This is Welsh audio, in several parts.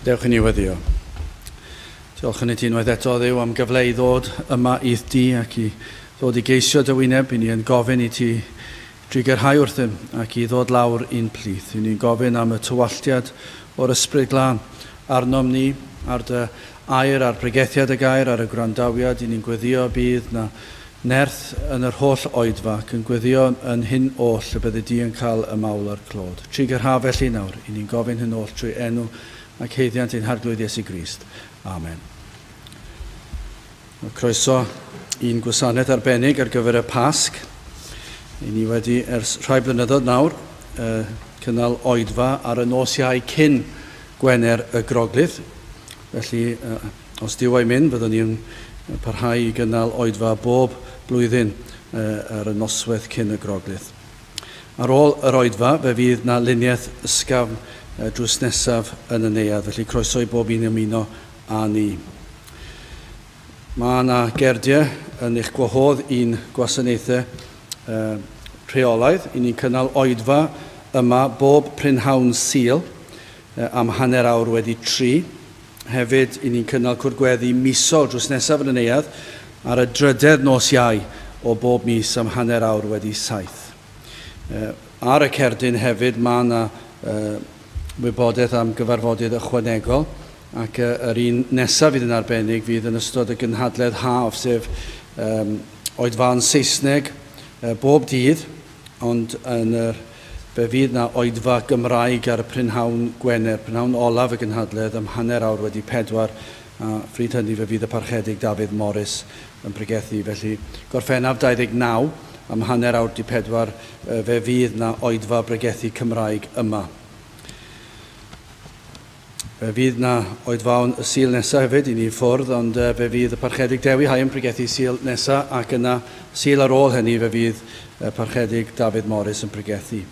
Dewch i ni weddio. Diolch yn i ti unwaith eto, Dduw, am gyfle i ddod yma i'th di ac i ddod i geisio dy wyneb. I ni yn gofyn i ti drigyrhau wrthym ac i ddod lawr i'n plith. I ni'n gofyn am y tywalltiad o'r Ysbryd Glân arnom ni, ar dy air, ar bregethiad y gair, ar y gwrandawiad. I ni'n gweddio bydd na nerth yn yr holl oedfa ac yn gweddio yn hyn oll y byddi di yn cael y mawl a'r clod. Trigyrha felly nawr, i ni'n gofyn hyn oll trwy enw ac haeddiant ein Harglwydd Iesu Grist. Amen. Croeso i'n gwasanaeth arbennig ar gyfer y Pasg. I ni wedi ers rhai blynyddoedd nawr cynnal oedfa ar y nos Iau cyn Gwener y Groglith. Felly, os Duw a'i mynd, fyddwn ni'n parhau i gynnal oedfa bob blwyddyn ar y noswaith cyn y Groglith. Ar ôl yr oedfa, fe fydd na luniaeth ysgafn drws nesaf yn y neuadd, felly croeso i bob un ymuno â ni. Mae yna gerdiau yn eich gwahodd i'n gwasanaethau rheolaidd. I ni'n cynnal oedfa yma bob prynhawn Sul am 3:30. Hefyd, i ni'n cynnal cwrdd misol drws nesaf yn y neuadd ar y drydedd nos Iau o bob mis am 7:30. Ar y cerdyn hefyd mae yna wybodaeth am gyfarfodydd ychwanegol, ac yr un nesaf fydd yn arbennig fydd yn ystod y gynhadledd haf, sef oedfaon Saesneg bob dydd, ond yn yr, fe fydd na oedfa Gymraeg ar y prynhawn Gwener, prynhawn olaf y gynhadledd am 4:30, a phryd hynny fe fydd y Parchedig Dafydd Morris yn pregethu. Felly Gorffennaf 29 am 3:30 fe fydd na oedfa bregethu Cymraeg yma. Fe fydd na oedfaon y Sul nesaf hefyd i ni ffwrdd, ond fe fydd y Parchedig Dewi Hai yn pregethu Sul nesaf, ac yna Sul ar ôl hynny fe fydd y Parchedig Dafydd Morris yn pregethu.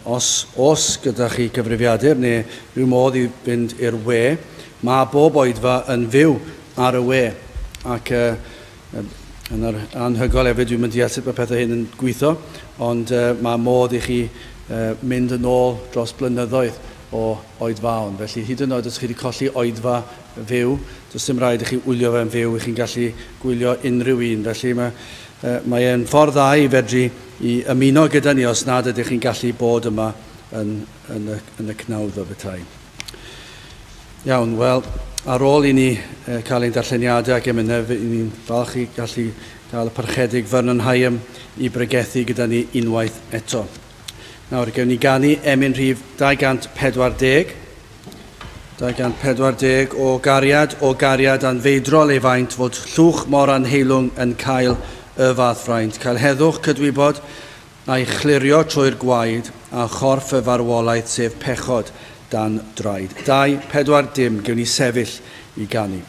Os gyda chi cyfrifiadur neu rhyw modd i fynd i'r we, mae bob oedfa yn fyw ar y we. Ac yn yr anhygoel hefyd, dwi'n mynd i deall sut mae pethau hyn yn gweithio, ond mae modd i chi mynd yn ôl dros blynyddoedd o oedfaon. Felly hyd yn oed os chi wedi colli oedfa fyw, does dim rhaid i chi wylio fe'n fyw, i chi'n gallu gwylio unrhyw un. Felly mae e'n ffordd dda i fedru i ymuno gyda ni os nad ydych chi'n gallu bod yma yn y cnawd o bethau. Iawn, wel, ar ôl i ni cael ein darlleniadau ac emynau, i ni'n falch i gallu gael y Parchedig Vernon Higham i bregethu gyda ni unwaith eto. Nawr, gewn ni ganu emyn rhif 240. 240, o gariad anfeidrol ei faint, fod llwch mor anheilwng yn cael y fath fraint. Cael heddwch cydwybod a'i chlirio trwy'r gwaed a chorff y farwolaeth, sef pechod dan draed. 2, 4, 0, gewn ni sefyll i ganu.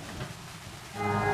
Oh,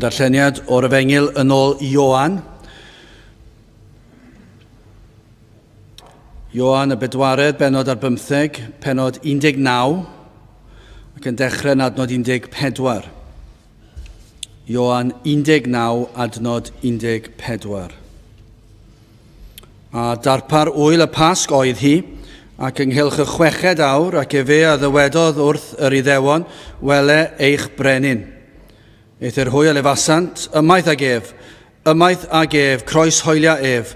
Mewn darlleniad o'r Efengyl yn ôl Ioan. Ioan y bedwaredd, bennod ar 15, pennod 19, ac yn dechrau yn adnod 14. Ioan 19, adnod 14. A darpar ŵyl y Pasg oedd hi, ac ynghylch y chweched awr, ac efe a ddywedodd wrth yr Iddewon, wele eich brenin. Eithr hwy a lefasant, ymaith ag ef, ymaith ag ef, croeshoelia ef.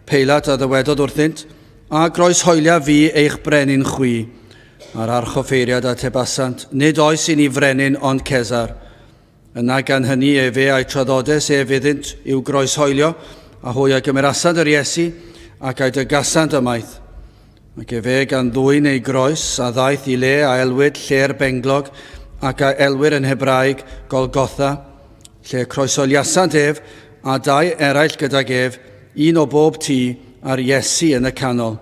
Peilat a ddywedodd wrthynt, a groeshoelia fi eich brenin chwi. A'r archoffeiriad atebasant, nid oes i ni frenin ond Cesar. Yna gan hynny efe a'i traddodes ef iddynt i'w groeshoelio, a hwy a gymerasant yr Iesu, ac a'i dygasant ymaith. Ac efe gan ddwyn ei groes a ddaeth i le a elwid lle'r benglog ac a elwir yn Hebraeg Golgotha, lle croeshoeliasant ef a dau eraill gydag ef, un o bob tŷ, a'r Iesu yn y canol.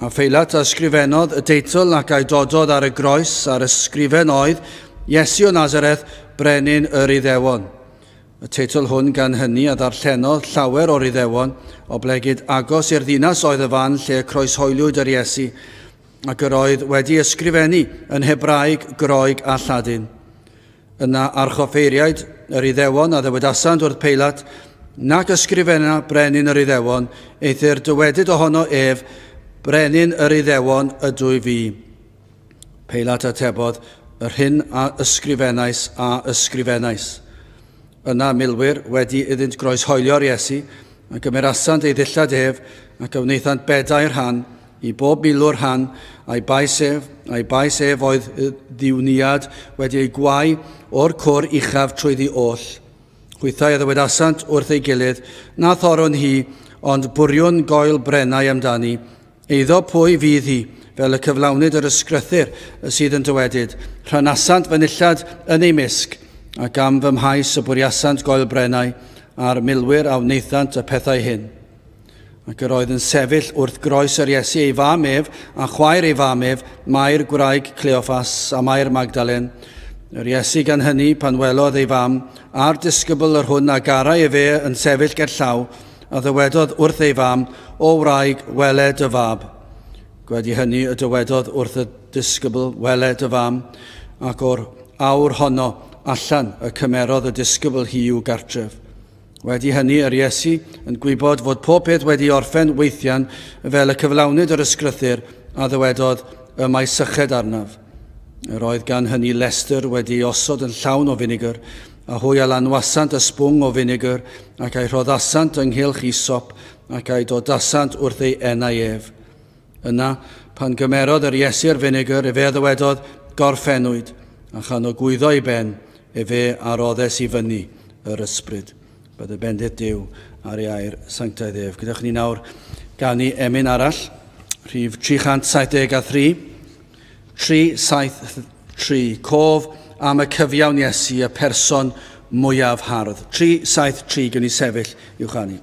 A Pheilat a ysgrifennodd y deitl ac a'i dododd ar y groes a'r ysgrifen oedd Iesu o Nazareth, brenin yr Iddewon. Y teitl hwn gan hynny a ddarllenodd llawer o'r Iddewon, oblegid agos i'r ddinas oedd y fan lle croeshoeliwyd yr Iesu, ac yr oedd wedi ysgrifennu yn Hebraeg, Groeg a Lladin. Yna archoffeiriaid yr Iddewon a ddywedasant wrth Peilat, nac ysgrifenna brenin yr Iddewon, eithr dywedyd ohono ef, brenin yr Iddewon ydw i fi. Peilat atebodd, yr hyn a ysgrifennais a ysgrifennais. Yna milwyr wedi iddynt groeshoelio'r Iesu, a gymerasant ei ddillad ef, ac a wnaethant bedair rhan, i bob milwr rhan, a'i bais ef oedd ddiwniad wedi ei gwau o'r cwr uchaf trwyddi oll. Hwythau a ddywedasant wrth ei gilydd, na thorwn hi, ond bwriwn goel brennau amdani, eiddo pwy fydd hi, fel y cyflawnid yr ysgrythur sydd yn dywedyd, rhanasant fy nillad yn ei misg, ac am fy mhais y bwriasant goel brennau, a'r milwyr a wnaethant y pethau hyn. Ac yr oedd yn sefyll wrth groes yr Iesu ei fam ef, a chwaer ei fam ef, Mair gwraig Cleoffas a Mair Magdalen. Yr Iesu gan hynny, pan welodd ei fam, a'r disgybl yr hwn a garai efe yn sefyll ger llaw, a ddywedodd wrth ei fam, o wraig, wele dy fab. Gwedi hynny y dywedodd wrth y disgybl, wele dy fam, ac o'r awr honno allan y cymerodd y disgybl hi i'w gartref. Wedi hynny yr Iesu yn gwybod fod pob peth wedi orffen weithian fel y cyflawnid yr ysgrythur a ddywedodd, y mae syched arnaf. Yr oedd gan hynny lestr wedi osod yn llawn o finegr, a hwy a lanwasant y sbwng o finegr, ac a'i rhoddasant ynghylch Aesop, ac a'i dodasant wrth ei enau ef. Yna, pan gymerodd yr Iesu'r finegr, efe a ddywedodd, gorffennwyd, a chan o gwyddo ei ben, efe a roddes i fyny yr ysbryd. Bydde bendith Duw ar ei air sanctaidd ef. Gadewch ni nawr ganu emyn arall, rhif 373, 373, cof am y cyfiawn Iesu, y person mwyaf hardd. 373, gwn i sefyll i'w chanu.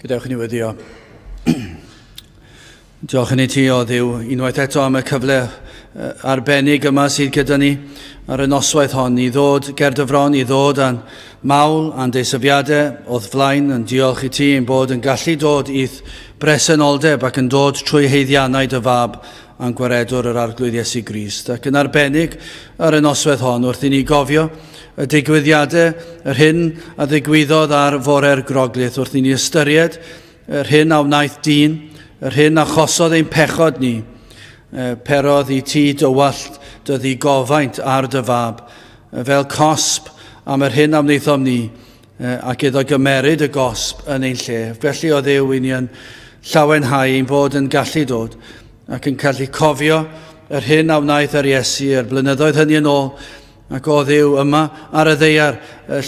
Gadewch i ni weddio. Diolch i ti o Dduw unwaith eto am y cyfle arbennig yma sydd gyda ni ar y noswaith hon i ddod ger dy fron, i ddod â'n mawl a'n deisyfiadau o'th flaen, yn diolch i ti ein bod yn gallu dod i'th bresenoldeb ac yn dod trwy haeddiannau dy fab a'n gwaredwr yr Arglwydd Iesu Grist. Ac yn arbennig ar y noswaith hon wrth i ni gofio y digwyddiadau, yr hyn a ddigwyddodd ar fore'r Groglith, wrth i ni ystyried yr hyn a wnaeth dyn, yr hyn achosodd ein pechod ni, perodd i ti dywallt dy ddigofaint ar dy fab, fel cosb am yr hyn a wnaethom ni, ac iddo gymeryd y gosb yn ein lle. Felly o Dduw, i ni yn llawenhau ein bod yn gallu dod ac yn gallu cofio yr hyn a wnaeth yr Iesu yr blynyddoedd hynny yn ôl, ac o Dduw yma ar y ddaear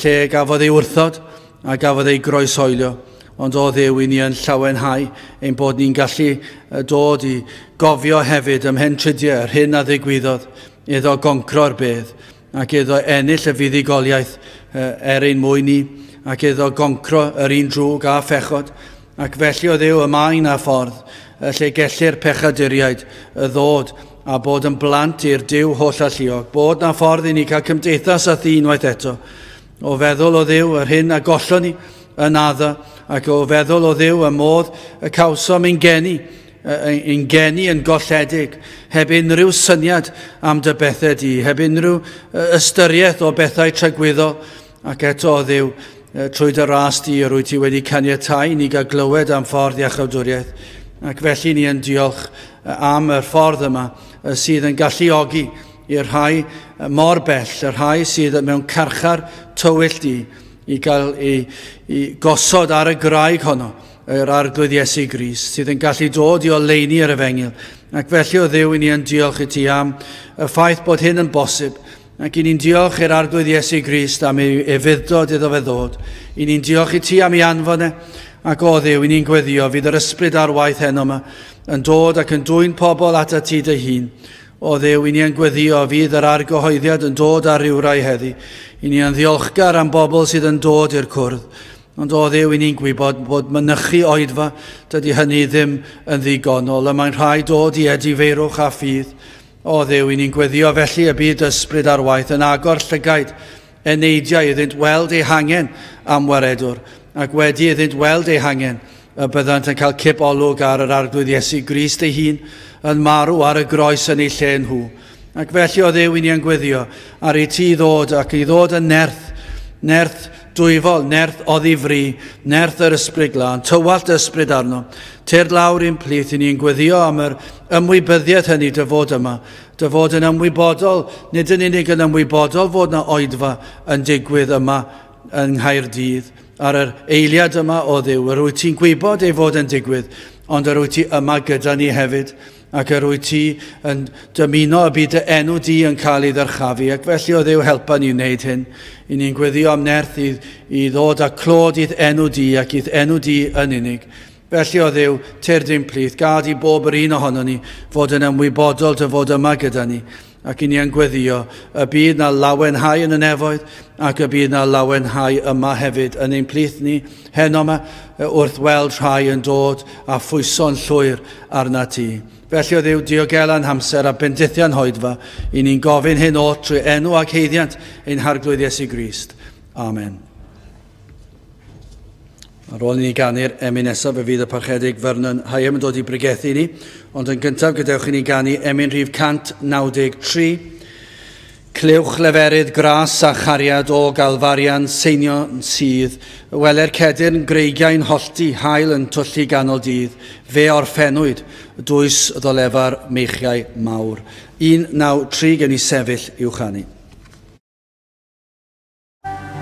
lle gafodd ei wrthod a gafodd ei groeshoelio. Ond o Dduw, i ni yn llawenhau ein bod ni'n gallu dod i gofio hefyd ymhen tridiau yr hyn a ddigwyddodd iddo goncro'r bedd ac iddo ennill y fuddugoliaeth er ein mwyn ni, ac iddo goncro yr un drwg a phechod. Ac felly o Dduw, y mae 'na ffordd lle gellir pechaduriaid ddod a bod yn blant i'r Duw hollalluog, bod na ffordd i ni cael cymdeithas â thi unwaith eto. O feddwl o Dduw yr hyn a gollon ni yn Adda, ac o feddwl o Dduw y modd y cawsom ein geni yn golledig, heb unrhyw syniad am dy bethau di, heb unrhyw ystyriaeth o bethau tragwyddol, ac eto o Dduw, trwy dy ras di, yr wyt ti wedi caniatáu ni gael glywed am ffordd iachawdwriaeth. Ac felly ni yn diolch am y ffordd yma sydd yn galluogi i'r rhai mor bell, y rhai sydd mewn carchar tywyll di, i gael ei gosod ar y graig honno, yr Arglwydd Iesu Grist, sydd yn gallu dod i oleuni yr efengyl. Ac felly o Dduw, i ni yn diolch i ti am y ffaith bod hyn yn bosib. Ac i ni'n diolch i'r Arglwydd Iesu Grist am ei ufudd-dod iddo fe ddod. I ni'n diolch i ti am ei anfon e. Ac o Dduw, i ni'n gweddio fydd yr ysbryd ar waith heno yma yn dod ac yn dwyn pobl atat ti dy hun. O Dduw, i ni yn gweddio fydd yr argyhoeddiad yn dod ar rywrai heddi. I ni yn ddiolchgar am bobl sydd yn dod i'r cwrdd. Ond o Dduw, i ni'n gwybod bod mynychu oedfa, dydy hynny ddim yn ddigonol. Y mae'n rhaid dod i edifeirwch a ffydd. O Dduw, i ni'n gweddio felly y byd ysbryd ar waith yn agor llygaid eneidiau iddynt weld eu hangen am waredwr, ac wedi iddynt weld eu hangen, y byddant yn cael cip olwg ar yr Arglwydd Iesu Grist ei hun yn marw ar y groes yn eu lle nhw. Ac felly o Dduw, i ni yn gweddio ar i ti ddod ac i ddod yn nerth, nerth dwyfol, nerth oddifri, nerth yr ysbryd glân, tywallt ysbryd arno. Tyrd lawr i'n plith, i ni'n gweddio am yr ymwybyddiaeth hynny dy fod yma, dy fod yn ymwybodol, nid yn unig yn ymwybodol fod na oedfa yn digwydd yma yng Nghaerdydd, ar yr eiliad yma o Dduw, yr wyt ti'n gwybod ei fod yn digwydd, ond yr wyt ti yma gyda ni hefyd, ac yr wyt ti yn dymuno y byd dy enw di yn cael ei ddyrchafu, ac felly o Dduw helpa ni wneud hyn. I ni'n gweddio am nerth i ddod â clod i'th enw di ac i'th enw di yn unig. Felly o Dduw, tyrd i'n plith, gad i bob yr un ohono ni fod yn ymwybodol dy fod yma gyda ni, ac i ni yn gweddio y byd na lawenhau yn y nefoedd, ac y byd na lawenhau yma hefyd yn ein plith ni heno yma, wrth weld rhai yn dod a phwyso'n llwyr arna ti. Felly o Dduw, diogela'n hamser a bendithia'n hoedfa, i ni'n gofyn hyn oll trwy enw ac haeddiant ein Harglwydd Iesu Grist. Amen. Ar ôl i ni ganu'r emyn nesaf, fe fydd y Parchedig Vernon Higham yn dod i bregethu ni, ond yn gyntaf gadewch i ni ganu emyn rhif 193. Clywch leferydd gras a chariad o Galfarian seinion sydd, weler cedyrn greigiau'n hollti, haul yn twyllu ganol dydd, fe orffennwyd dwys ddolefar meichiau mawr. 193 gen i sefyll i'w chanu. Thank you.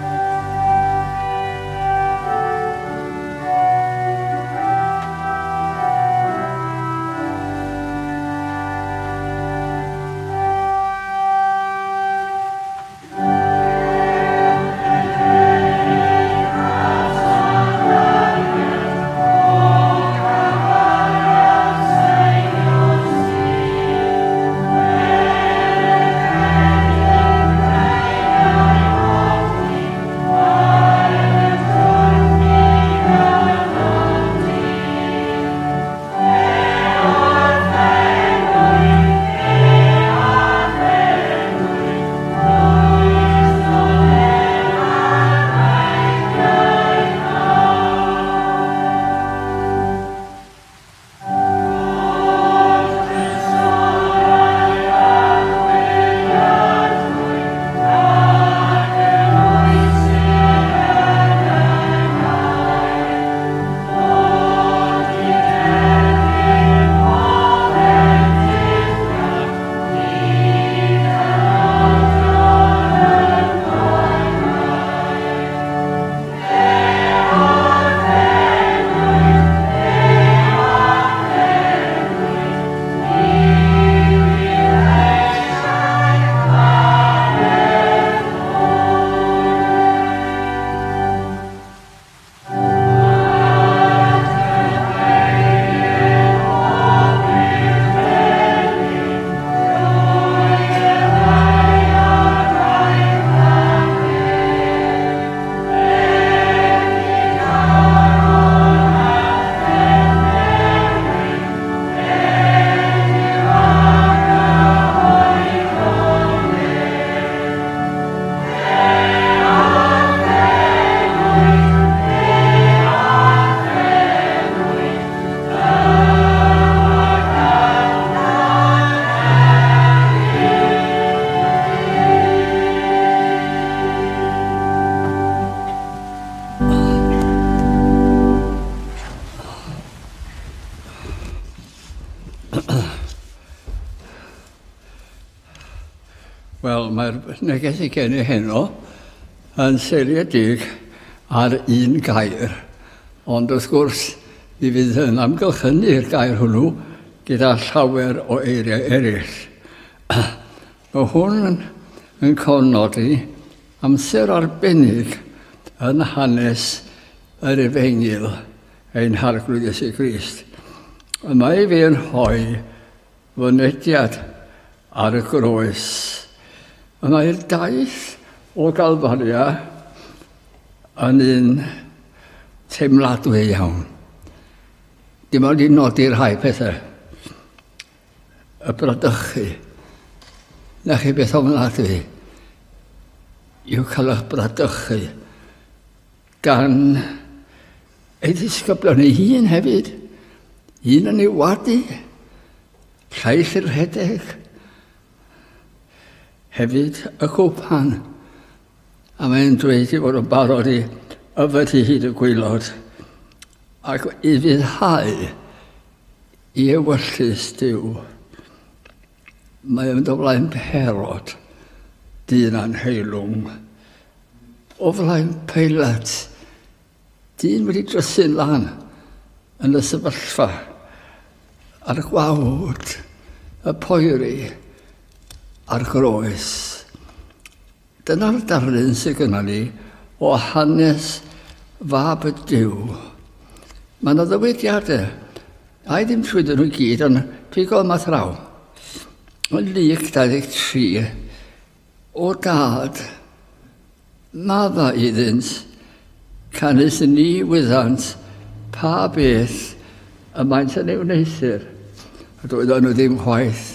Wel, mae'r neges i gen i heno yn seiliedig ar un gair. Ond wrth gwrs, mi fydd yn amgylchynu'r gair hwnnw gyda llawer o eiriau eraill. Mae hwn yn cofnodi amser arbennig yn hanes yr Efengyl ein Harglwydd Iesu Grist. Y mae fi yn rhoi fynediad ar y groes. Y mae'r daith o Galfaria yn un teimladwy iawn. Dim ond i nodi rhai pethau. Y bradychu. Na chi beth ofnadwy yw cael eich bradychu gan ei ddisgyblion ei hun hefyd. Un yn ei wadu, llaill yn rhedeg. Hefyd y cwpan. A mae'n dweud i fod yn barod i yfed i hyd y gwaelod ac i fyddhau i ewyllys Duw. Mae yn mynd o flaen Herod, dyn anheilwng, o flaen Peilat, dyn wedi drysu'n lan yn y sefyllfa a'r gwawd, y poeri a'r groes. Dyna'r darlun sydd gynnon ni o hanes fab y Duw. Mae yna ddywediadau, a i ddim trwyddyn nhw i gyd, ond pigo yma thraw. Yn Luc 23, o dad, madda iddynt, canys ni wyddant pa beth y maent yn ei wneuthur. A doedden nhw ddim chwaith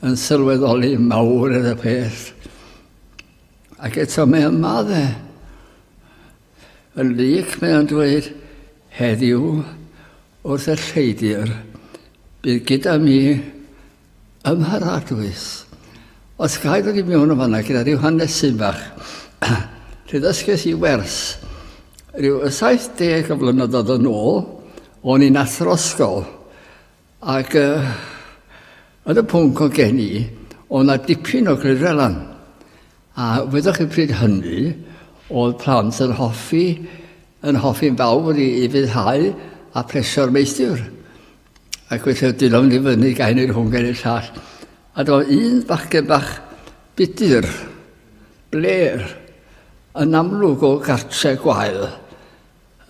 yn sylweddoli mawr y peth. Ac eto mae o'n madde. Yn Luc mae o'n dweud, heddiw wrth y lleidr, bydd gyda mi ym Mharadwys. Os ga i ddod i mewn o fanna gyda rhyw hanesyn bach, lle ddysges i wers, rhyw 70 o flynyddoedd yn ôl, o'n i'n athro ysgol, ac yn y pwnc o gen i, oedd 'na dipyn o gryrelan. A wyddoch chi pryd hynny, oedd plant yn hoffi, yn hoffi'n fawr i, i fyddhau a plesio'r meistr. Ac felly oedd dyn o'n i fyny gael i'r hwn gael i'r llall. A doedd un bachgen bach budur, bler, yn amlwg o gartre gwael,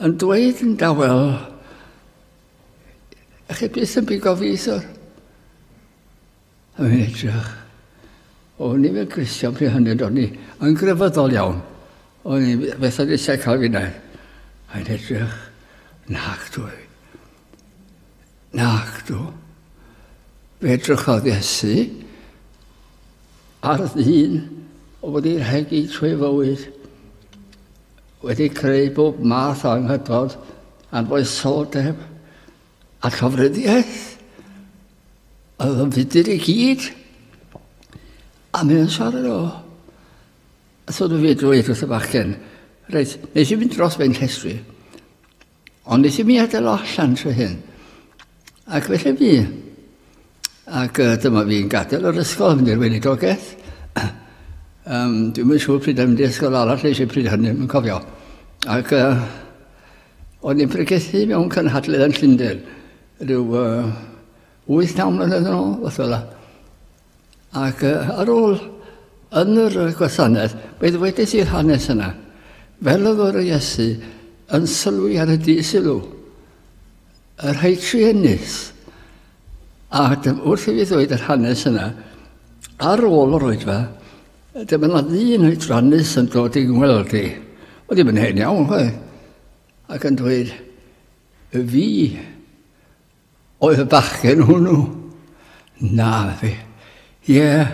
yn dweud yn dawel, Ych chi byth yn bigo fi, syr? A fi'n edrych. O'n i'n Gristion pryd hynny, o'n i yn grefyddol iawn. O'n i beth oedd eisiau cael fi wneud. A fi'n edrych, nac dwi. Nac dwi. Fe edrychodd Iesu ar ddyn o wedi rhegi trwy fywyd, wedi creu bob math o anghydfod, anfoesoldeb a llofruddiaeth. Oedd o'n fudur i gyd. A mae'n siarad o. A so dwi fi dweud wrth y bachgen, reit, nes i fynd dros fe'n llestri, ond nes i mi adael o allan trwy hyn. Ac felly fi. Ac dyma fi'n gadael yr ysgol, mynd i'r weinidogaeth. Dwi'm yn siŵr pryd mynd i'r ysgol arall, eisiau pryd hynny, yn cofio. Ac o'n i'n pregethu mewn cynhadledd yn Llundain, rhyw 8-9 mlynedd yn ôl, fath fel. Ac ar ôl yn yr gwasanaeth, fe ddwedes i'r hanes yna, fel oedd o'r Iesu yn sylwi ar y di-sylw, y rhai truenus. A wrth i fi ddweud yr hanes yna, ar ôl yr oedfa, dyma yna ddyn oedrannus yn dod i ngweld i. O ddim yn hen iawn, chwaith. Ac yn dweud, fi oedd y bachgen hwnnw. Na, fi. Ie. Yeah.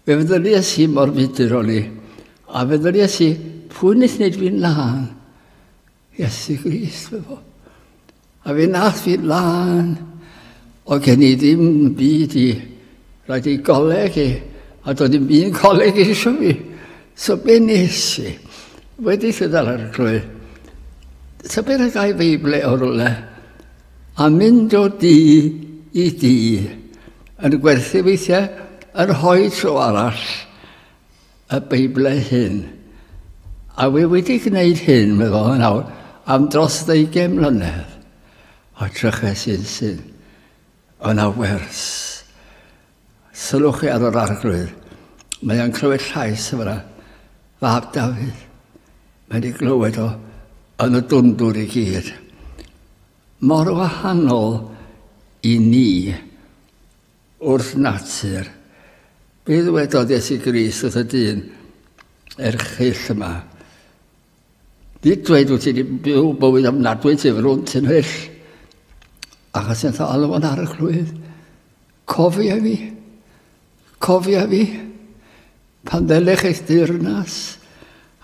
Fe feddyliais i mor fudur o'n i. A feddyliais i, pwy wnaeth wneud fi'n lân? Iesu Grist, fe fo. A fe nath fi lân. O gen i ddim byd i rhaid i goleg i, a doedd ddim un coleg eisiau fi. So be nes i? Wedi llwyddo ar y clwy. So be rhaid i Feible o rwle? A mynd o dŷ i dŷ, yn gwerthu weithiau, yn rhoi tro arall. y Beiblau hyn. A wi wedi gwneud hyn, meddwl yn awr, am dros 20 mlynedd. O dryches un sy'n yna wers. Sylwch chi ar yr arglwydd. Mae o'n clywed llais yma. Fab Dafydd. Mae wedi glywed o yn y dwndwr i gyd. Mor wahanol i ni wrth natur. Be ddwedodd Iesu Grist wrth y dyn erchyll yma? Nid dweud wyt ti wedi byw bywyd ofnadwy ti frwnt yn hyll. Achos yn alw o'n arglwydd. Cofia fi. Cofia fi. Pan ddelech eich deyrnas.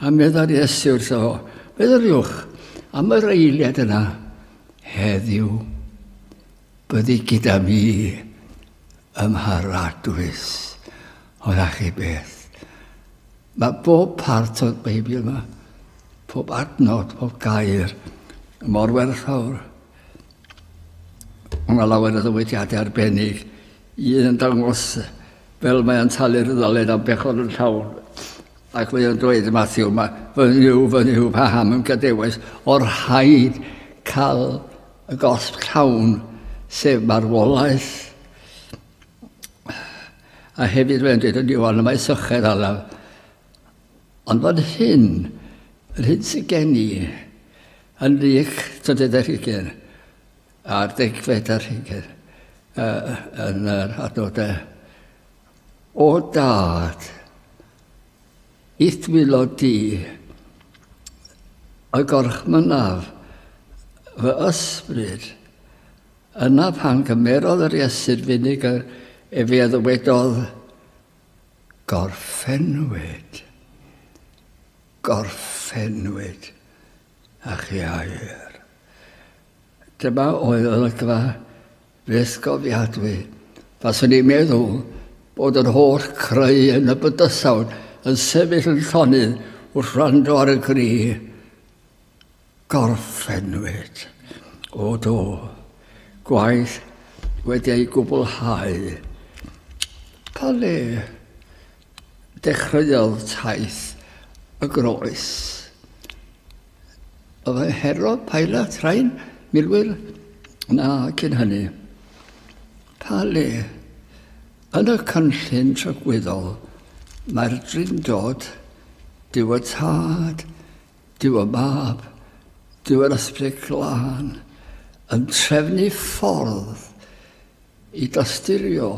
A meddai'r Iesu wrtho fo. Meddyliwch am yr eiliad yna heddiw. Byddi gyda mi ym Mharadwys. O na chi beth. Mae bob part o'r Beibl yma, pob adnod, pob gair, mor werthfawr. Mae lawer o ddywediadau arbennig. Un yn dangos fel mae o'n talu'r ddyled am bechod yn llawn. Ac mae o'n dweud i Matthew, mae fy Nuw, fy Nuw, paham yn gadewais, o'r rhaid cael y gosb llawn, sef marwolaeth. A hefyd mae'n dweud yn Ioan, mae syched alaf. Ond fan hyn, yr hyn sydd gen i, yn Luc trydydd ar hugain, a'r degfed ar hugain, yn yr adnodau. O dad, i'th dwylo di, y gorchmynaf fy ysbryd. Yna pan gymerodd yr Iesu'r finegr, efe a ddywedodd, gorffennwyd, gorffennwyd, a chi air. Dyma oedd olygfa fythgofiadwy. Faswn i'n meddwl bod yr holl creu yn y bydysawd yn sefyll yn llonydd wrth wrando ar y gri. Gorffennwyd. O do, gwaith wedi ei gwblhau. Pa le dechreuodd taith y groes? Oedd Herod, Pilate, rhain, milwyr? Na, cyn hynny. Pa le? Yn y cynllun tragwyddol, mae'r Drindod, Duw y Tad, Duw y Mab, Duw yr Ysbryd Glân, yn trefnu ffordd i dosturio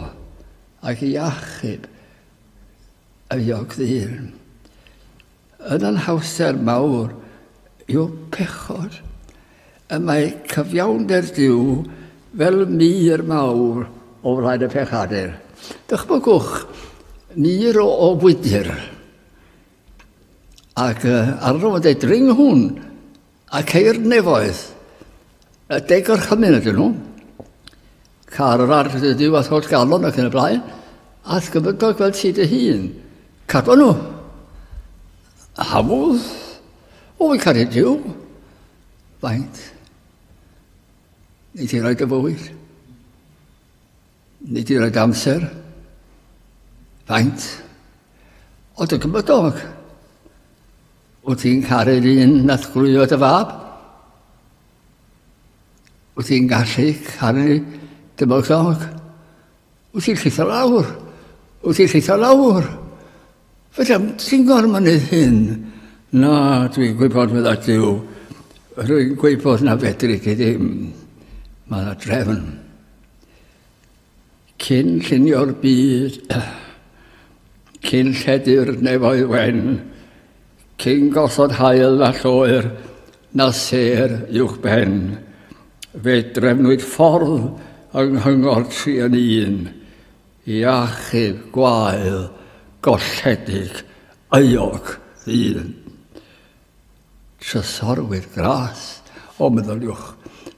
ac i achub y iog ddyn. Yn anhawster mawr yw pechod. Y mae cyfiawnder Duw fel mur mawr o flaen y pechadur. Dychmygwch mur o wydr. Ac arno fo dweud, dring hwn, a ceir nefoedd. Y deg gorchymyn ydyn nhw. Car yr ardd ydyw a holl galon ac yn y blaen. A gymydog fel ti dy hun. Cadw nhw. Hawdd. O, fi'n caru Duw. Faint. Nid i roi dy fywyd. Nid i roi dy amser. Faint. O, dy gymydog. Wyt ti'n caru'r un nath glwyo dy fab? Wyt ti'n gallu caru dy gymydog? Wyt ti'n llithro lawr? Wyt ti'n llithro lawr? Felly, ti'n gorfod wneud hyn? Na, dwi'n gwybod meddai Duw. Rwy'n gwybod na fedri di ddim. Mae yna drefn. Cyn llunio'r byd, cyn lledu'r nefoedd wen, cyn gosod haul na lloer, na sêr uwch ben, fe drefnwyd ffordd yng nghyngor tri yn un, i achub gwael, golledig, euog ddyn. Trysorwydd gras, o meddyliwch,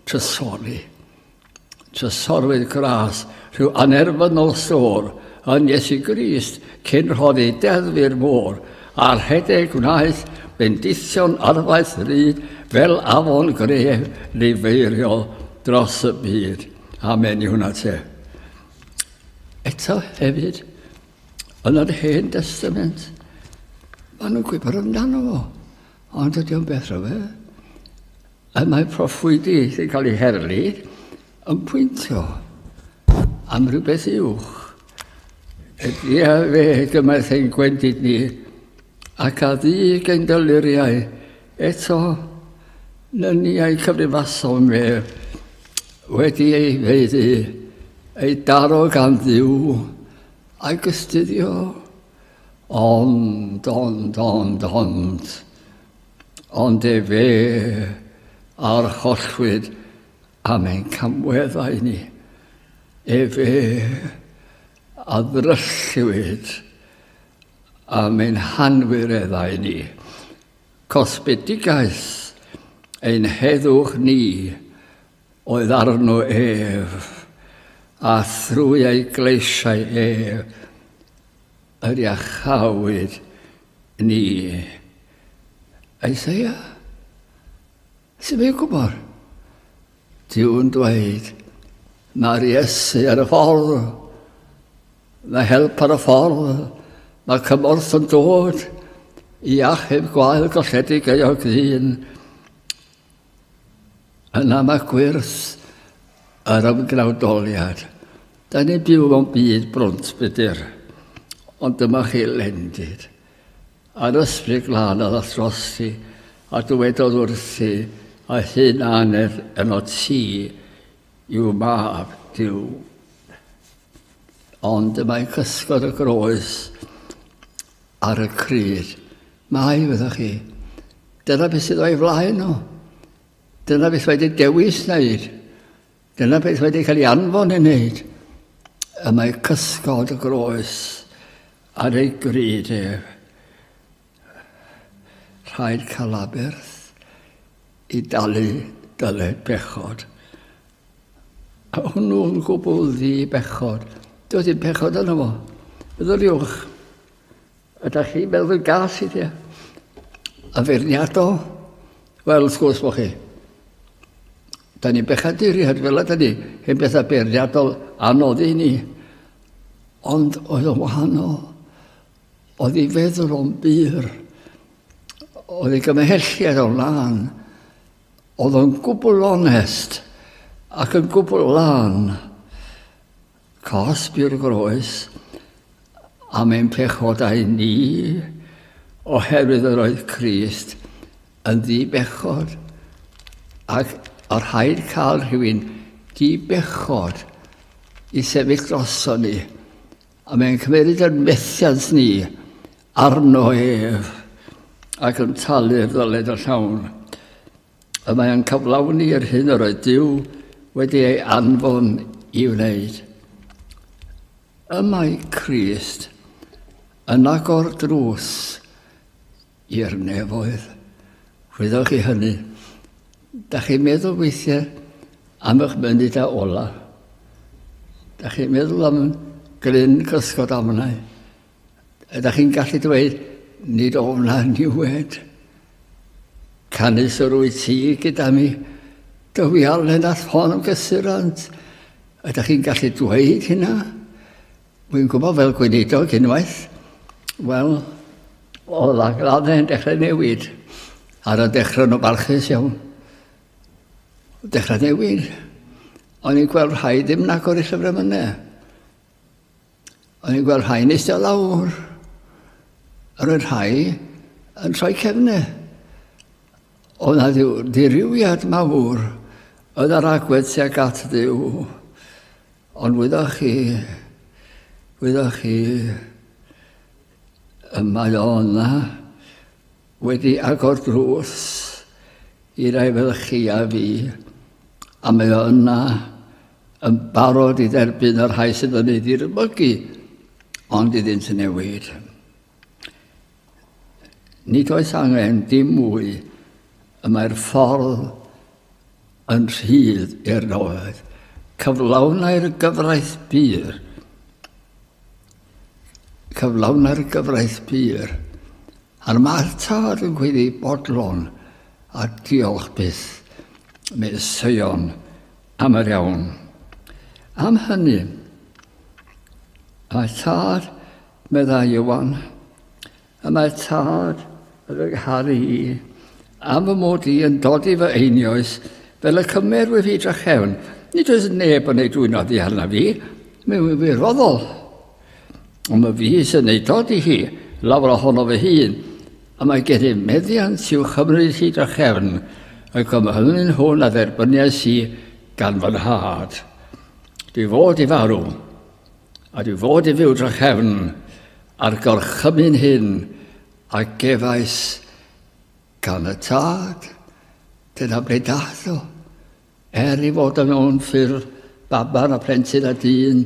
trysori. Trysorwydd gras, rhyw anerfynol stôr, yn Iesu Grist, cyn rhoddi deddf i'r môr, a rhedeg wnaeth bendithion arfaeth ryd, fel afon gref lifeiriol dros y byd. Amen i hwnna te. Eto hefyd, yn yr Hen Testament, Maen nhw'n gwybod amdano fo. Ond ydy o'n beth rhyfedd. A mae proffwydi sy'n cael ei herlid yn pwyntio am rhywbeth uwch. Ydy a fe gymaith ein gwendid ni ac a ddig ein dyluriau eto nyniau cyfrifasol me wedi ei feiddi ei daro gan Dduw a'i gystuddio. Ond, ond, ond, ond, ond efe archollwyd am ein camweddau ni. Efe a ddrylliwyd am ein hanwireddau ni. Cosbedigaeth ein heddwch ni oedd arno ef, a thrwy ei gleisiau ef yr iachawyd ni. Isaiah, sy'n ei gwybod? Duw'n dweud, mae'r Iesu ar y ffordd, mae help ar y ffordd, mae cymorth yn dod i achub gwael golledig euog ddyn. Yna mae gwyrth yr ymgnawdoliad. Da ni'n byw mewn byd brwnt budur, ond dyma chi lendid. A'r ysbryd glân a ddath drosti, a dywedodd wrthi, a hyn anedd yno ti yw mab Duw. Ond y mae cysgod y groes ar y cryd. Mae, fyddwch chi. Dyna beth sydd o'i flaen nhw. Dyna beth wedi dewis wneud. Dyna beth wedi cael ei anfon i wneud. Y mae cysgod y groes ar ei gryd ef. Rhaid cael aberth i dalu dyled bechod. A hwnnw'n gwbl ddi bechod. Doedd dim pechod yno fo. Meddyliwch, ydych chi'n meddwl gas i ti? A feirniadol? Wel, wrth gwrs bod chi. Da ni'n bechaduriaid fel ydy ni, hen bethau beirniadol anodd i ni. Ond oedd o'n wahanol. Oedd ei feddwl o'n bur. Oedd ei gymhelliad o'n lân. Oedd o'n gwbl onest ac yn gwbl lân. Cosb yw'r groes am ein pechodau ni, oherwydd yr oedd Crist yn ddi-bechod, ac o rhaid cael rhywun di-bechod i sefyll droson ni. A mae'n cymeryd yr methiant ni arno ef ac yn talu'r ddyled y llawn. Y mae'n cyflawni yr hyn yr oedd Duw wedi ei anfon i wneud. Y mae Crist yn agor drws i'r nefoedd. Wyddoch chi hynny? Da chi'n meddwl weithiau am eich munudau ola? Da chi'n meddwl am gryn cysgod amnau? Ydych chi'n gallu dweud, nid ofna niwed. Canys yr wyt ti gyda mi, dy wialen a ffon am gysurant. Ydych chi'n gallu dweud hynna? Wy'n gwybod fel gweinidog unwaith, wel, oedd agladdau yn dechrau newid. Ar y dechrau nhw barchus iawn. Dechrau newid. O'n i'n gweld rhai ddim yn agor i llyfrau mynnau. O'n i'n gweld rhai'n eistedd lawr. Yr oedd rhai yn troi cefnau. Oedd na ddirywiad mawr oedd ar agwedd tuag at Dduw. Ond wyddoch chi, wyddoch chi, y mae o yna wedi agor drws i rai fel chi a fi, a mae o yna yn barod i dderbyn y rhai sydd yn ei ddirmygu, ond iddynt newid. Nid oes angen dim mwy, y mae'r ffordd yn rhydd i'r nefoedd. Cyflawnau'r gyfraith bur. Cyflawnau'r gyfraith bur. A'r mae'r tad yn gweiddi bodlon a diolch byth, medd Seion am yr iawn. Am hynny, mae tad, meddai Iwan, Y mae tad yn fy ngharu i, am fy mod i yn dodi fy einioes, fel y cymerwyf fi drachefn. Nid oes neb yn ei dwyno oddi arna fi, mae'n wirfoddol. Ond mae fi sy'n ei dodi hi, lawer ohono fy hun, a mae gen i meddiant i'w chymryd hi drachefn, y gymhymyn hwn a dderbyniais i gan fy nhad. Dwi fod i farw, a dwi fod i fyw drachefn, a'r gorchymyn hyn a gefais gan y tad. Dyna ble dath o. Er i fod yn mewn ffurf baban a plentyn a dyn,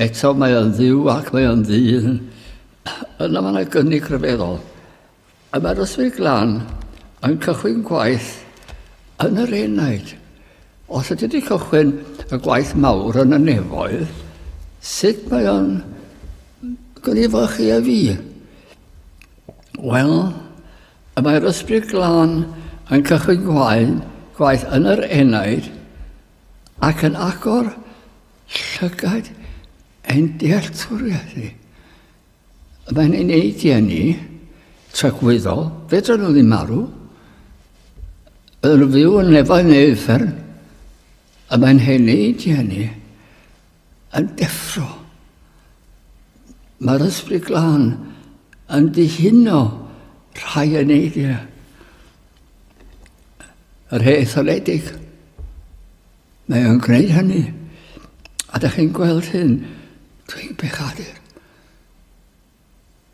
eto mae o'n ddiw ac mae o'n ddyn. Yna mae yna gynnig rhyfeddol. A mae'r Ysbryd Glân yn cychwyn gwaith yn yr enaid. Os ydy wedi cychwyn y gwaith mawr yn y nefoedd, sut mae o'n gwneud chi a fi? Wel, y mae'r Ysbryd Glân yn cychwyn gwaith, gwaith yn yr enaid ac yn agor llygaid ein dealltwriaeth ni. Mae'n ein eneidiau ni, tragwyddol, fedra nhw ddim marw. Bydden nhw fyw yn nefoedd neu uffern. A mae'n heneidiau ni yn deffro. Mae'r Ysbryd Glân yn dihuno rhai eneidiau. Yr etholedig. Mae o'n gwneud hynny. A da chi'n gweld hyn, dwi'n pechadur.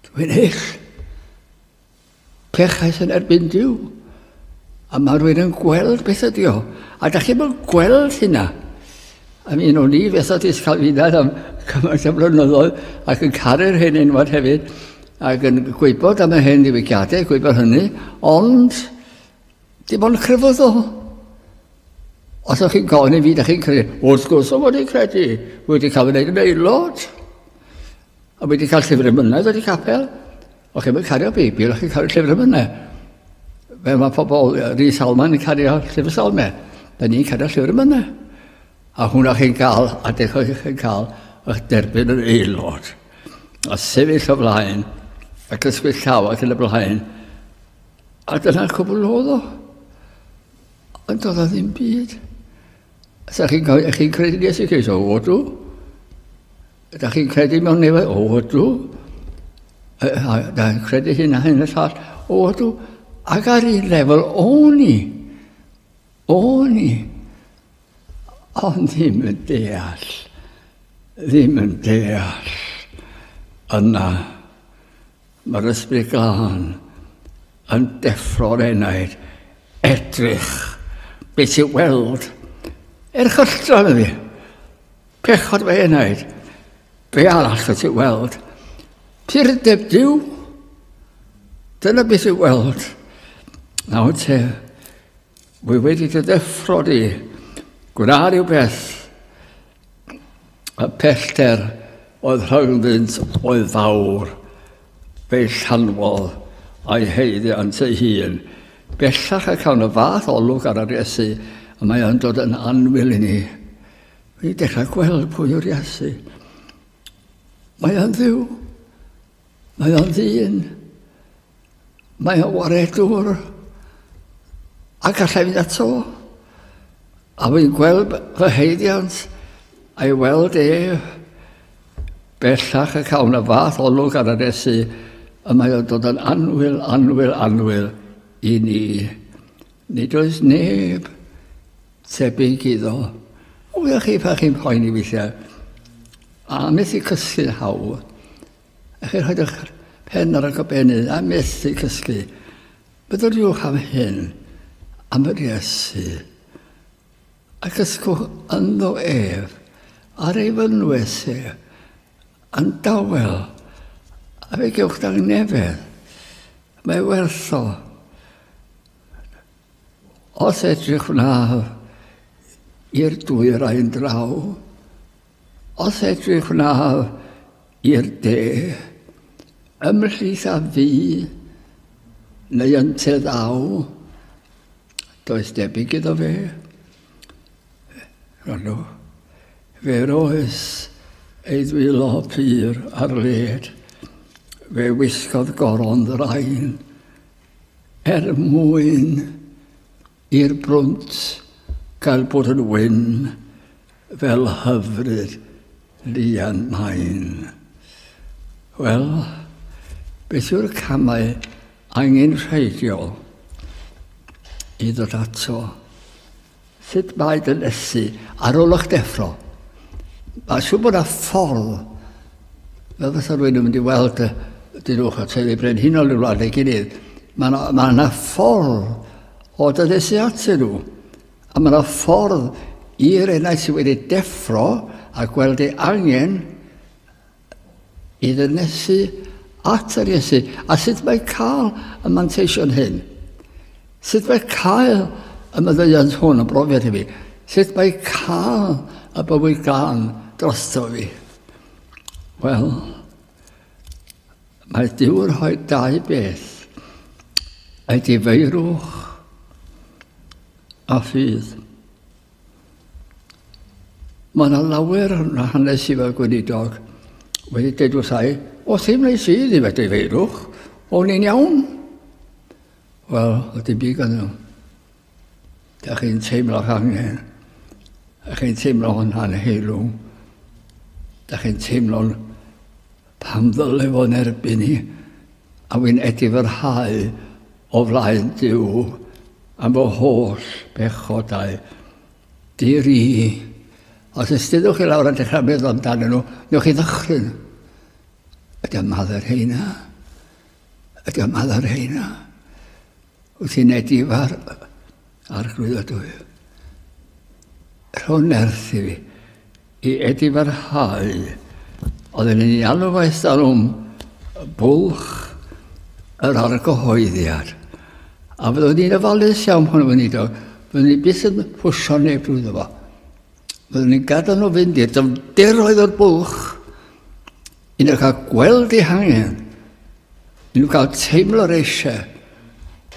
Dwi'n hyll. Pechais yn erbyn Duw. A mae rhywun yn gweld beth ydi o. A da chi'n gweld hynna. I mean, o'n i Fethodist Calfinaidd am cymaint o blynyddoedd ac yn caru'r hen enwad hefyd ac yn gwybod am y hen ddiwygiadau, gwybod hynny, ond dim ond crefyddol. Os ydych chi'n gofyn i fi, ydych chi'n credu, wrth gwrs o fod i'n credu, wedi cael fy wneud yn aelod. A wedi cael llyfr emynau dod i capel. O'ch chi'n cario Beibl, o'ch chi'n cario llyfr emynau. Fel mae pobl Rhys Salman yn cario llyfr Salmau. Da ni'n cario llyfr emynau. A hwnna chi'n cael, a dechrau chi'n cael eich derbyn yn aelod. A sefyll o flaen, ac ysgwyd llaw ac yn y blaen. A dyna'r cwbl oedd o. Ond doedd o ddim byd. Ydych chi'n chi credu Iesu Grist? O, ydw. Ydych chi'n credu mewn nefoedd? O, ydw. Ydych chi'n credu hyn a hyn y llall? O, ydw. Ac ar un lefel, o'n i. O'n i. Ond ddim yn deall. Ddim yn deall. Yna, mae'r Ysbryd Glân yn deffro'r enaid. Edrych beth sy'n weld. Erchylltra na fi. Pechod fy enaid. Be arall wyt ti'n weld? Purdeb Duw. Dyna beth sy'n weld. Nawr te, wy wedi dy ddeffro di. Gwna rhywbeth. Y pellter oedd rhyngddynt oedd fawr. Fe'i llanwodd a'i haeddiant ei hun. Bellach y cawn y fath olwg ar yr Iesu, a mae o'n dod yn annwyl i ni. Wedi dechrau gweld pwy yw'r Iesu. Mae o'n ddiw. Mae o'n ddyn. Mae o'n waredwr. A gallai fynd ato. A wy'n gweld fy haeddiant a'i weld ef. Bellach y cawn y fath olwg ar yr Iesu, y mae o'n dod yn annwyl, annwyl, annwyl i ni. Nid oes neb tebyg iddo. O, wych chi pan chi'n poeni weithiau. A methu cysgu'n hawdd. A chi'n rhoi eich pen ar y gobenydd a methu cysgu. Meddyliwch am hyn, am yr Iesu. A cysgwch ynddo ef, ar ei fynwes ef, yn dawel, a fe gewch dangnefedd. Mae werth o. Os edrych wnaf i'r dwyrain draw, os edrych wnaf i'r de, ymhlith a fi, neu ynte ddaw, does debyg iddo fe. Randw, fe roes ei ddwylo pur ar led. Fe wisgodd goron ddrain er mwyn i'r brwnt gael bod yn wyn fel hyfryd lian main. Wel, beth yw'r camau angenrheidiol i ddod ato? Sut mae dynesu ar ôl eich deffro? Mae'n siŵr bod yna ffordd, fel fysa rhywun yn mynd i weld y dynwch y teulu brenhinol i'r wlad ei gilydd, mae yna, mae yna ffordd o dynesu atyn nhw. A mae yna ffordd i'r enaid sydd wedi deffro a gweld ei angen i ddynesu at yr Iesu. A sut mae cael y manteision hyn? Sut mae cael y maddeuant hwn yn brofiad i fi? Sut mae cael y bywyd glân drosto fi? Wel, mae Duw yn rhoi dau beth. Edifeirwch a ffydd. Mae yna lawer yn hanes i fel gweinidog wedi dweud wrtha i, o ddim wneud sydd i fe feirwch, o'n i'n iawn. Wel, oedd dim byd gan nhw. Da chi'n teimlo'ch angen. Da chi'n teimlo hwnna'n heilw. Da chi'n teimlo'n pam ddyle fo'n erbyn i. A wy'n edifyrhau o flaen Duw am fy holl bechodau. Diri. Os ystyddwch chi lawr a dechrau meddwl amdanyn nhw, newch chi ddychryn. Ydy o'n maddau'r heina? Ydy o'n maddau'r heina? Wyt ti'n edifar arglwydd ydw i. Rho nerth i fi i edifarhau. Oedden ni'n alw fo ers bwlch yr argyhoeddiad. A fyddwn ni'n ofalus iawn pan weinidog, fyddwn ni byth yn pwsio neb drwyddo fo. Fyddwn ni'n gadael nhw fynd i'r dyfnderoedd o'r bwlch i nhw cael gweld eu hangen, i nhw cael teimlo'r eisiau.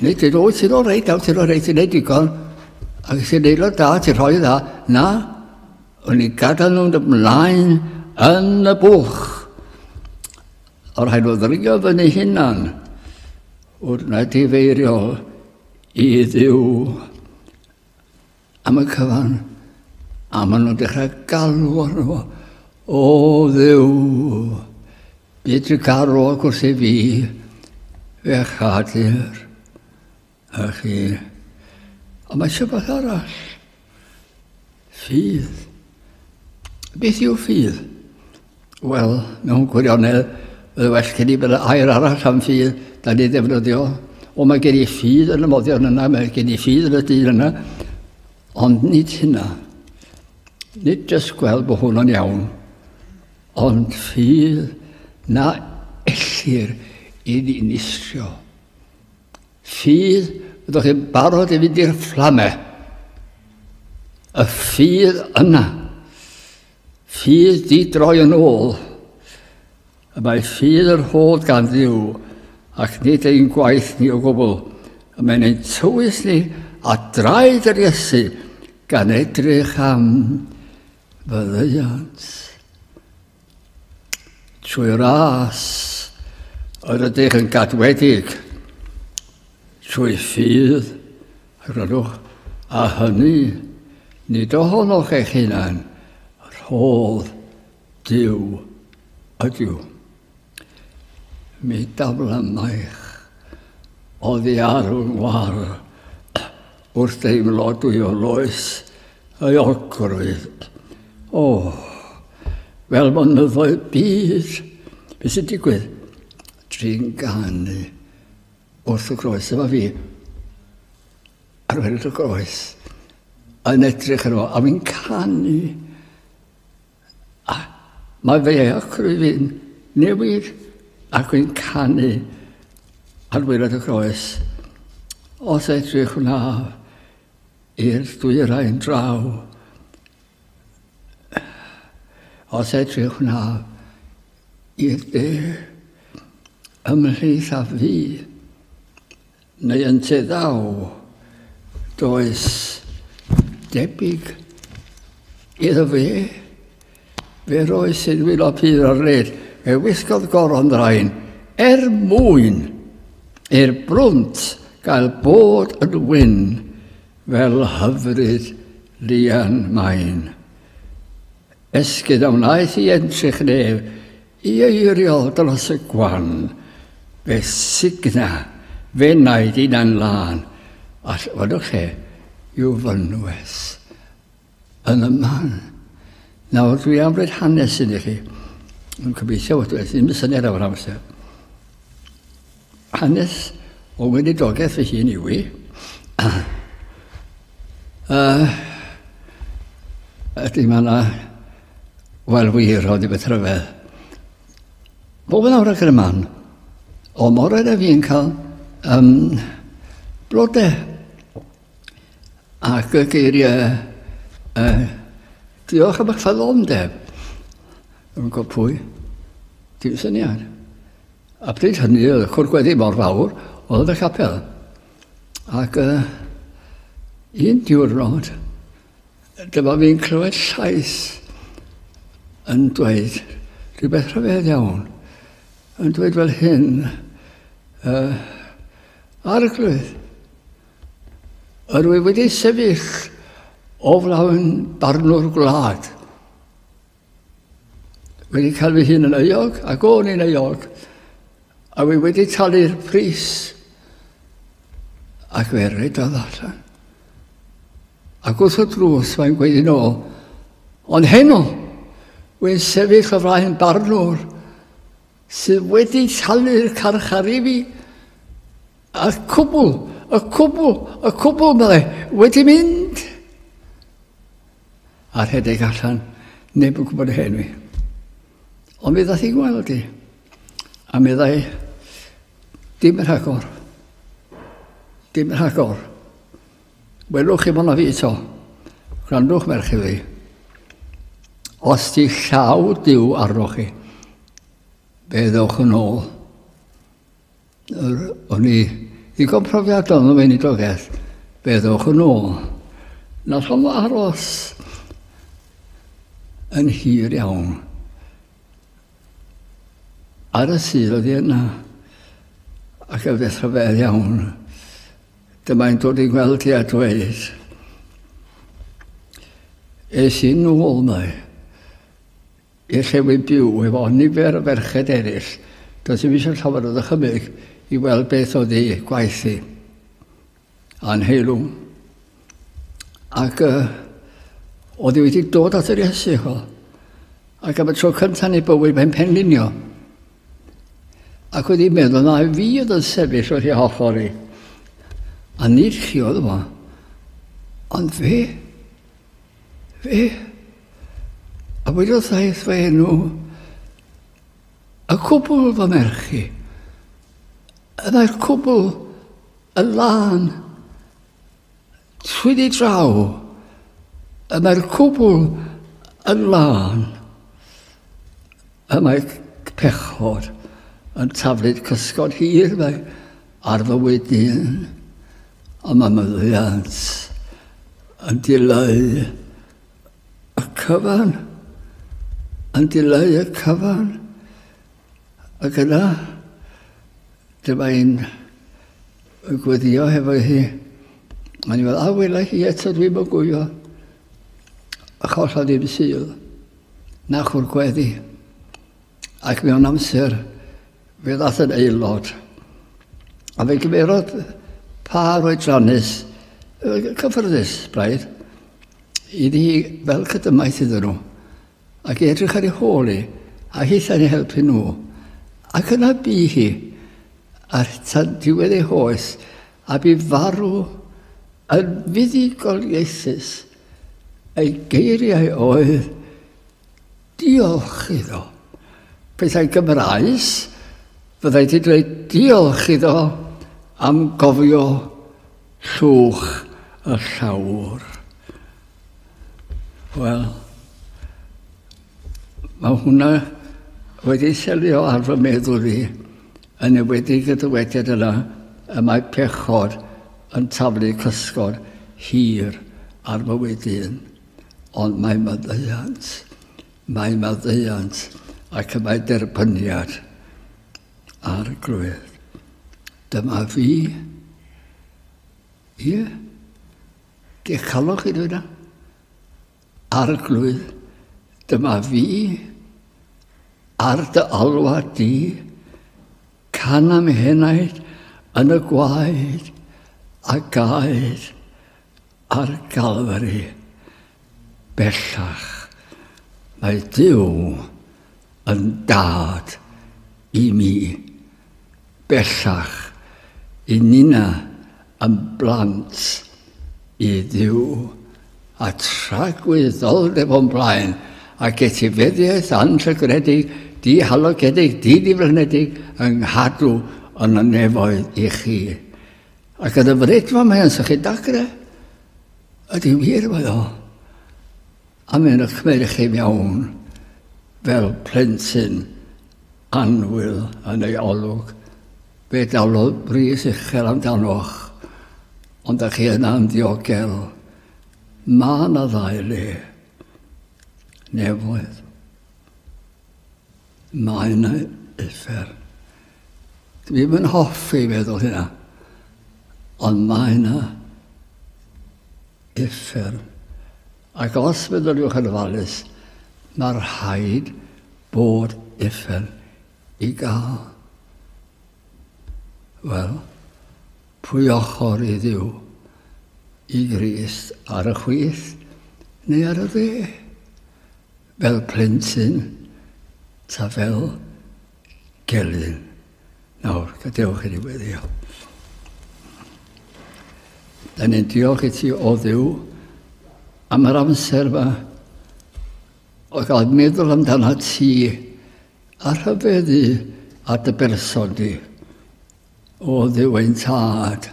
Neu dweud, o, ti'n o reit, ti'n o reit, ti'n neud digon, ac ti'n aelod da, ti'n rhoi dda. Na, o'n i'n gadael nhw'n ymlaen yn y bwlch. O rhaid nhw ddringo fyny hunan wrth na difeirio i Dduw am y cyfan. A maen nhw'n dechrau galw arno fo. O Dduw, byd trugarog wrth i fi, fe chadur a chi. Ond mae eisiau beth arall. Ffydd. Beth yw ffydd? Wel, mewn gwirionedd, fydde well gen i bod air arall am ffydd da ni ddefnyddio. O, mae gen i ffydd yn y moddion yna, mae gen i ffydd yn y dyn yna. Ond nid hynna. Nid jyst gweld bod hwnna'n iawn, ond ffydd na ellir i ddinistrio. Ffydd, byddwch chi'n barod i fynd i'r fflame. Y ffydd yna. Ffydd di droi yn ôl. Y mae ffydd yr rhodd gan Dduw, ac nid ein gwaith ni o gwbl. Y mae'n ein tywys ni a draed yr Iesu gan edrych am faddeuant. Trwy ras yr ydych yn gadwedig, trwy ffydd, rydwch, a hynny nid ohonoch eich hunan, rhodd Duw ydyw. Mi daflamaich oddi ar fy ngwar wrth deimlo dwy o loes ei ogrwydd. O, fel mynyddoedd byd, beth sy'n digwydd? Trin ganu wrth y groes efo fi, ar weld y groes, yn edrych arno, a fi'n canu. A mae fe acrwy fi'n newid ac fi'n canu ar waelod y groes. Os edrych hwnna i'r dwyrain draw, os edrych hwnna i'r de, ymhlith a fi, neu yn te ddaw, does debyg iddo fe. Fe roes ei ddwylo pur ar led, fe wisgodd goron ddrain, Er mwyn i'r brwnt gael bod yn wyn fel hyfryd lian main. Esgyd a wnaeth i entrych nef i eiriol dros y gwan, fe signa, fe naid unan lân, a welwch chi, i'w fynwes yn y man. Nawr, dwi am roed hanes i chi. Yn gobeithio fod wedi ddim syniad am yr amser. Hanes o weinidogaeth fy hun yw i. Ydy mae yna, wel wir, oedd i beth rhyfedd. Bob yn awr ac yn y man, o mor oedd fi'n cael blodau ac y geiriau diolch am eich ffyddlondeb. Yn gwybod pwy? Dim syniad. A pryd hynny, oedd y cwr gweddi mor fawr, oedd y capel. Ac un diwrnod, dyma fi'n clywed llais yn dweud rhywbeth rhyfedd iawn, yn dweud fel hyn, Arglwydd, yr wyf wedi sefyll o flaen barnwr gwlad, wedi cael fy hun yn euog, ac o'n i'n euog, a wy wedi talu'r pris, ac fe redodd allan. Ac wrth y drws mae'n gweud yn ôl, ond heno, wy'n sefyll o flaen barnwr sydd wedi talu'r carchar i fi, a'r cwbl, y cwbl, y cwbl, meddai, wedi mynd. A rhedeg allan, neb yn gwybod hen fi. Ond mi ddath i gweld i. A meddai, dim rhagor. Dim rhagor. Welwch chi mona fi eto. Gwrandwch merch i fi. Os di llaw Duw arnoch chi, fe ddewch yn ôl. O'n i ddigon profiadol yn y weinidogaeth, fe ddewch yn ôl. Nath o'm aros yn hir iawn. Ar y Sul oedd hi yna, ac y beth rhyfedd iawn. Dyma hi'n dod i gweld hi a dweud, es i nôl mae i'r lle wy'n byw efo nifer o ferched eraill. Doedd ddim eisiau llawer o ddychymyg i weld beth oedd ei gwaith hi a'n heilw. Ac oedd hi wedi dod at yr Iesu, chwa. Ac am y tro cyntaf yn ei bywyd mae'n penlinio. Ac wedi meddwl na fi oedd yn sefyll wrth ei hochr i. A nid chi oedd yma. Ond fe, fe. A wedodd ddaeth fy enw, y cwbl fy merch i. Y mae'r cwbl yn lân. Trwy di draw, y mae'r cwbl yn lân. Y mae pechod yn taflud cysgod hir mae ar fywyd dyn, ond mae maddeuant yn dileu y cyfan, yn dileu y cyfan. Ac yna, dyma i'n gweddio hefo hi. A ni'n meddwl, a wela hi eto, dwi'n mynd gwylio. A chollodd ddim Sul, na chwr gweddi. Ac mewn amser, fe ddath yn aelod. A fe gymerodd pâr oedrannus, cyffyrddus braidd, iddi hi fel cydymaith iddyn nhw. Ac i edrych ar ei hôl hi, a hithau'n ei helpu nhw. Ac yna bu hi, ar tan diwedd ei hoes, a bu farw yn fuddugoliaethus. Ei geiriau oedd, diolch iddo. Petai Gymraes, fyddai di dweud diolch iddo am gofio llwch y llawr. Wel, mae hwnna wedi selio ar fy meddwl i, yn enwedig y dywediad yna y mae pechod yn taflu cysgod hir ar fywyd dyn. Ond mae maddeuant, mae maddeuant ac y mae derbyniad Arglwydd, dyma fi. Ie, dechalwch chi dweud. Arglwydd, dyma fi, ar dy alwad di, can am henaid yn y gwaed a gaed ar Galfari. Bellach, mae Duw yn dad i mi. Bellach, i nina yn blant i Dduw, a tragwyddoldeb o'n blaen, ac etifeddiaeth anllygredig, dihalogedig, didiflanedig, yng nghadw yn y nefoedd i chi. Ac yn y fredfa mae'n sychu dagre, ydy wir mae o. A mae'n ychmedd i chi mewn fel plentyn annwyl yn ei olwg. Fe dalodd bris uchel amdanoch, ond â chi yna'n ddiogel. Mae yna ddau le. Nefoedd. Mae yna uffern. Dwi'm yn hoffi feddwl hynna, ond mae yna uffern. Ac os meddyliwch yn ofalus, mae rhaid bod uffern i gael. Wel, pwy ochr i Dduw? I Grist ar y chwith neu ar y dde? Fel plentyn ta fel gelyn? Nawr, gadewch i ni weddio. Da ni'n diolch i ti, o Dduw, am yr amser yma o gael meddwl amdano ti a rhyfeddu at dy berson di. O Dduw ein tad,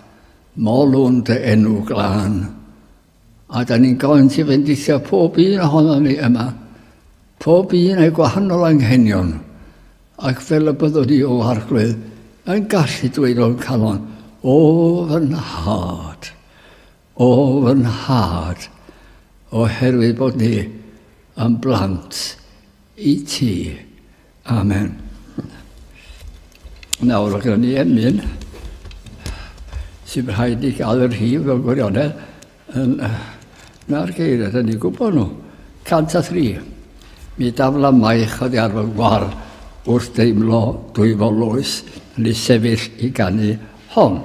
molwn dy enw glân. A da ni'n gofyn ti fendithio pob un ohono ni yma, pob un o'i gwahanol anghenion, ac fel y byddwn ni o Arglwydd yn gallu dweud o'n calon, o fy nhad, o fy nhad, oherwydd bod ni yn blant i ti. Amen. Nawr, oedd gyda ni emyn sy'n rhaid i gael yr rhif mewn gwirionedd yn na'r geiriau, dyn ni'n gwybod nhw. 103. Mi dafla maich oddi ar fy ngwar wrth deimlo dwyfol loes yn ei sefyll i ganu hon.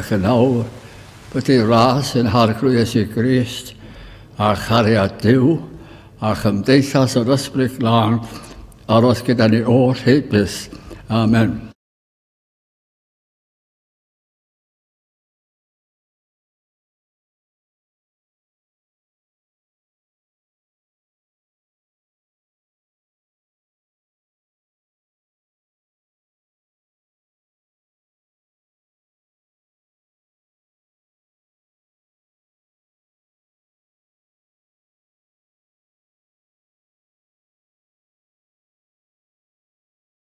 Ac yn awr, bod ei ras yn Harglwydd Iesu Grist, a chariad Duw, a chymdeithas yr Ysbryd Glân, aros gyda ni oll hyd byth. Amen.